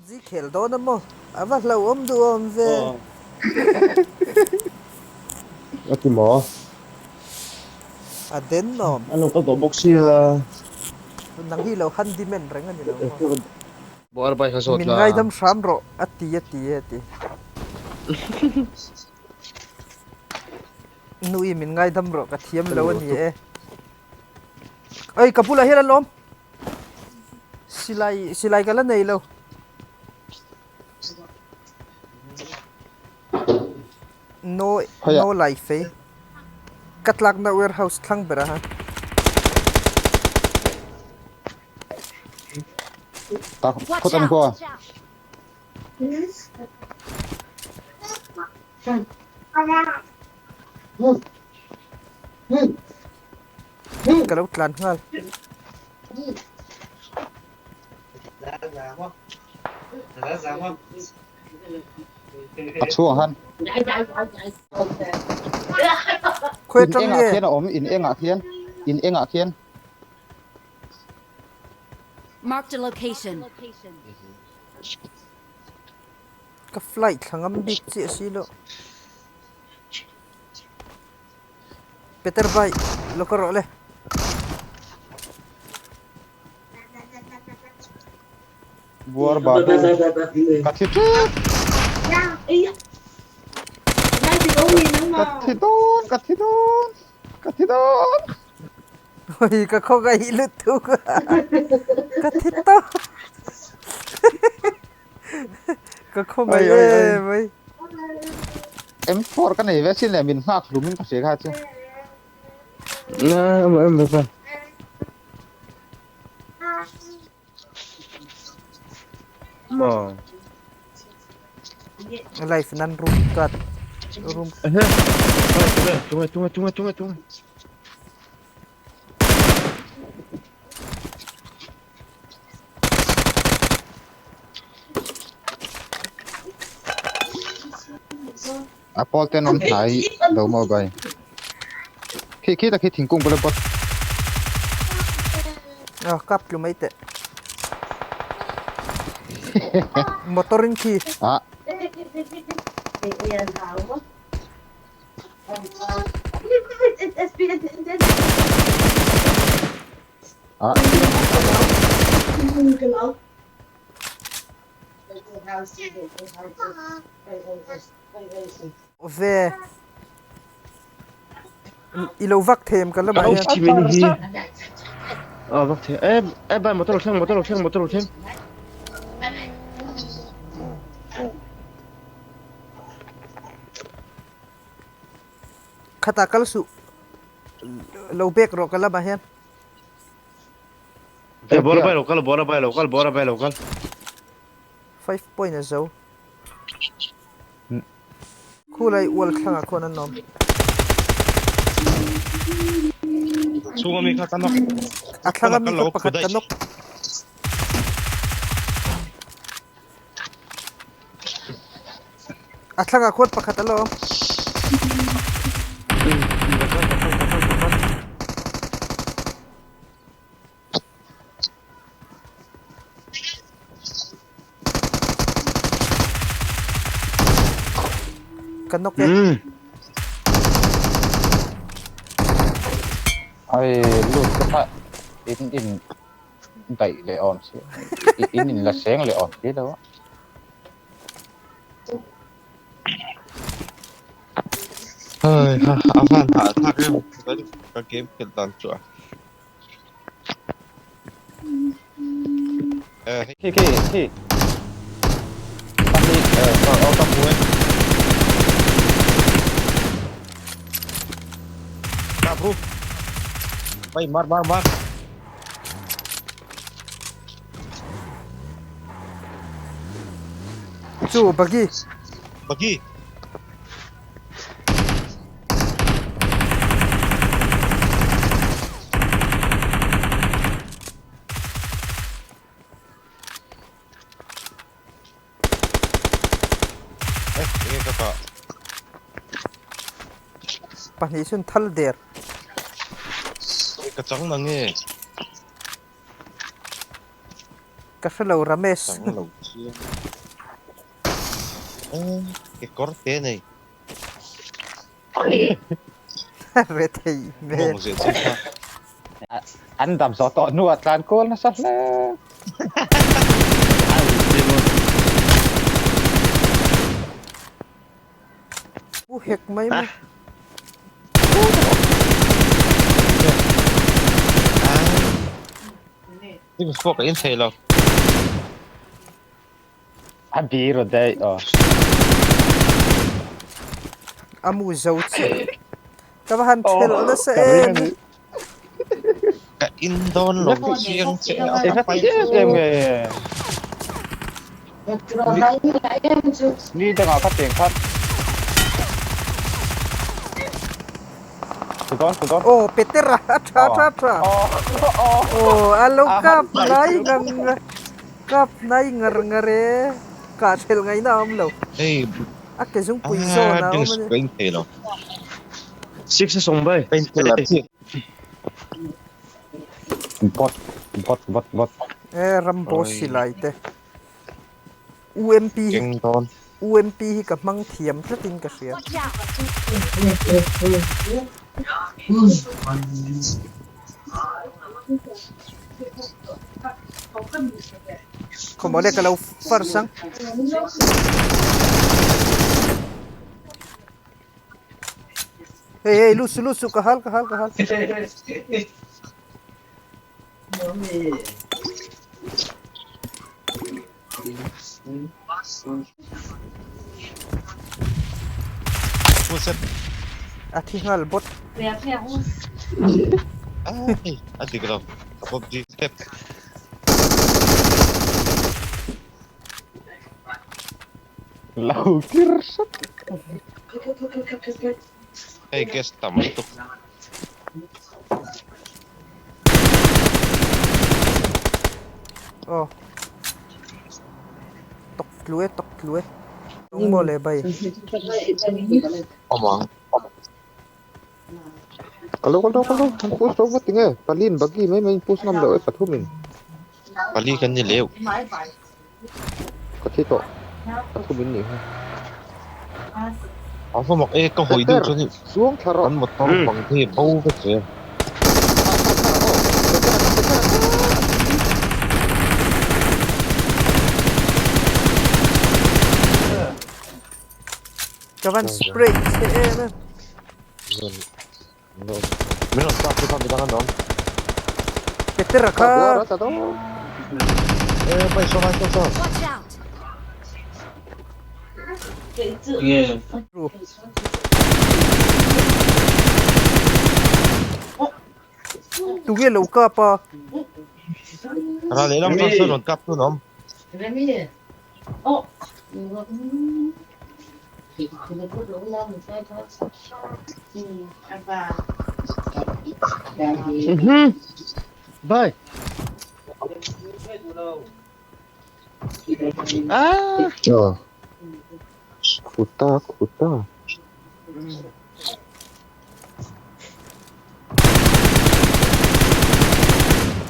Ji khel dawn a maw? A va hlauhawm duhawm ve. A ti maw? A denawm. An lo kal tawh bawk sia. Nang hi lo handyman reng a ni lo maw? Buar bai kha zawt Min la. ngaidam hram rawh a ti a ti e a ti. Nui min ngaidam rawh ka thiam lo a ni e. Oi ka bulah hian an awm. Silai silai ka la nei lo. No no lai fei. Ka tlakna warehouse thlang ber a ha. Tak phawt ang kua. Ka lo tlan nghal. A chhuang han. Khawi In atang engah nge? khian a awm, in engah khian, in engah khian. Marked a location. Ka flight thla ngam bik chiah si loh. Peter vai lo ka rawh le. Buar babu ka thi tep. Ka thi dawn, ka thi dawn, ka thi dawn. Oi ka khawngaih lutuk ka thi tawp. Ka khawngaih em mai. M4 ka nei ve sin le min nghak hlum in ka hria kha chu. Na em em ve pa. Maw. Life nan room cut room. Ehe. Tunge tunge tunge tunge tunge. A pawl ten awm hnai lo maw bai. Khi khi tak khi thingkung bula bawt. Ah kap tlu mai teh. Motor in khi. Ah. Ah. Ve. I lo vak them ka lamah hian. Thi min hi. Ah vak the. E e bai motor lo thleng motor lo thleng motor lo thleng. Khatah kal suh. Lo bek rawh ka lamah hian. E bora bai lo kal bora bai lo kal bora bai lo kal. 5 point a zo. Khulai ual thlangah khuan an awm. Chhung ami kha ka nawk. A thlang ami kha pakhat ka nawk. A thlangah khuan pakhat a la awm. Ka nawk e. Ai lut ka kha in in daih leh awm si in in la seng leh awm si lo a. Hei ha a van hah thlak em ka game khelh dan chu a. Khi khi khi. Pahnih eh ka hmu e. Ka bro. Bay mar mar mar. Chu buggy. Buggy. Pahnih chun thal der. Ka chang na nge. Ka hrelo Ramesh. Chang lo chiang. Eh, kekawr te nei. Rethei hmel. Mawng zeh chi kha. An dam zawh tawh hnuah tlan kual nasa hle. Pu hek mai maw. Teams pawh ka in thei lo. A biru daih aw. A mu zo chiah. Ka va han thelh nasa em. Ka in dawn lo chiang che a. Eng a ti em em nge. Ni dangah ka cheng khat. Thu dawn thu dawn. Aw Petera a tha tha tha. Aw a lo kap nai ngang kap nai ngar ngar e. Kah thelh ngaihna a awm lo. Hei A ke zungpui zawn a awm a ni. Ka in thei lo. Six a sawng bai. Ka in thei lo. Bot bot bot bot. E Rambo silai te. UMP hi UMP hi ka hmang thiam tlatin ka hria. Khawmawle ka lo first ang. Hey hey lusu lusu ka hal ka hal ka hal. A thi nghal bawt. A dik lo. Ka PUBG step. Lo kir hret. Hei guest tam lutuk. Aw. Tok tlu e tok tlu e. Tung maw le bai. Awm ang. Kalo kalo kalo an push lo vat tinge palin buggy mai mai in push ngam loh e pathum in. Pali kan ni leuh. Ka thi tawh pathum in nih kha. A va mak e ka hawi deuh chuan Chuang thla rawh. Kan motor bang te hi bo vek zel. Ka van spray che em em. Min rawn tlak chu kha midang an awm. Petera kha. E pai saw lai saw saw. Watch out! Tunge lo kap a. Ral lehlam chuan saw rawn kap tu an awm. Bye. Ah! Aw. Khuta khuta.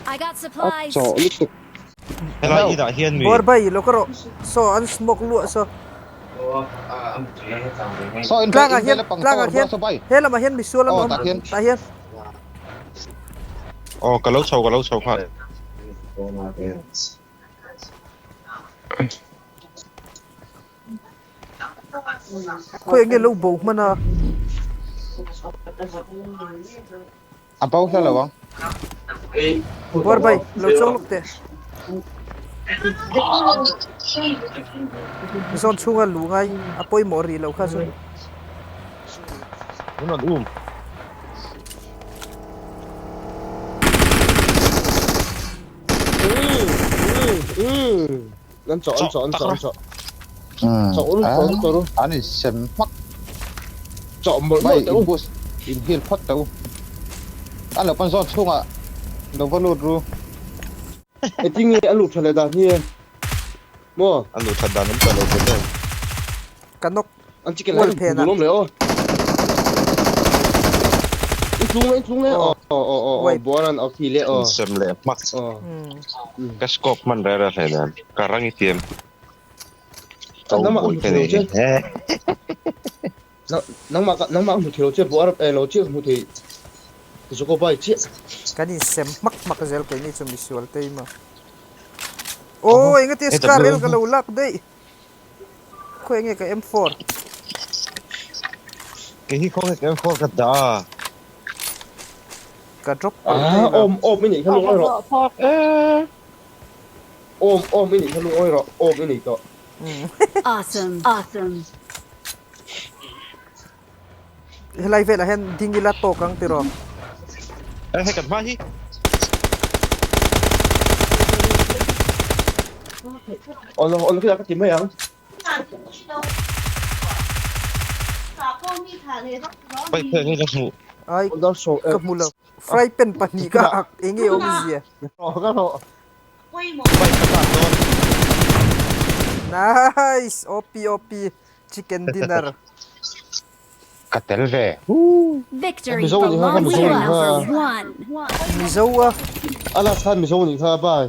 I got A supplies. chawh lutuk. Helai inah hian mi. Bawr bai lo ka rawh. Saw an smoke luah saw. Saw in Tlangah in hian vela pang tlangah tower hian bulah saw bai. he lamah hian misual an Aw awm tah hian. tah hian. Aw ka lo chho ka lo chho nghal. Khawi enge lo bo hman a. A bo hla lo ang. Buar bai lo chawng lawk teh. Zawn chhunga lu ngai a pawimawh rih lo kha chu. Min rawn um. An chawh an chawh an chawh an chawh. Chawh ru chawh ru chawh ru. An insem hmak. Chawh mawlh Mai mawlh teh u. in bus in heal phawt teh u. An lo pawn zawn chhungah lo va lut ru. Engtin nge a lut tha leh dan hi e? Maw? A lut that dan awm tawh lo ve deuh. Ka nawk An chicken Wall lai phen ah. duh lawm leh aw. In tlung le in tlung le aw. Aw aw aw aw Buaran aw khi le aw. Sem leh hmak. Aw. Ka scope hman reh reh hlei nen. Ka rang i tiam. Nangmah ka hmu thei lo che. Nangmah ka nangmah ka hmu thei lo che Buara eh lo chiah ka hmu thei. Zokobai chiah. Kan insem hmak hmak zel keini chu misual te i maw. Aw engati scar el ka lo lak daih. Khawi enge ka M4. Kei hi khawnge ka M4 ka dah a. Ka drop palh thei lo. Awm awm i nih kha lungawi rawh. Awm awm i nih kha lungawi rawh awm i nei tawh. Awesome awesome. Helai velah hian ding ila tawk ang tiraw. Eh hei kan hma hi. Awlo awlo khi ka ti mai ang. Pai phei nge ka hmu. Ai ka hmu lo. Fry pan pahnih ka ak enge awmzia. Ka hlawh. Pai ka kah dawn. Nice OP OP chicken dinner. Ka tel ve. Victory Mizo nih kha ka belongs Mizo to nih kha. us. One. Mizo a. A last khan Mizo nih kha bye.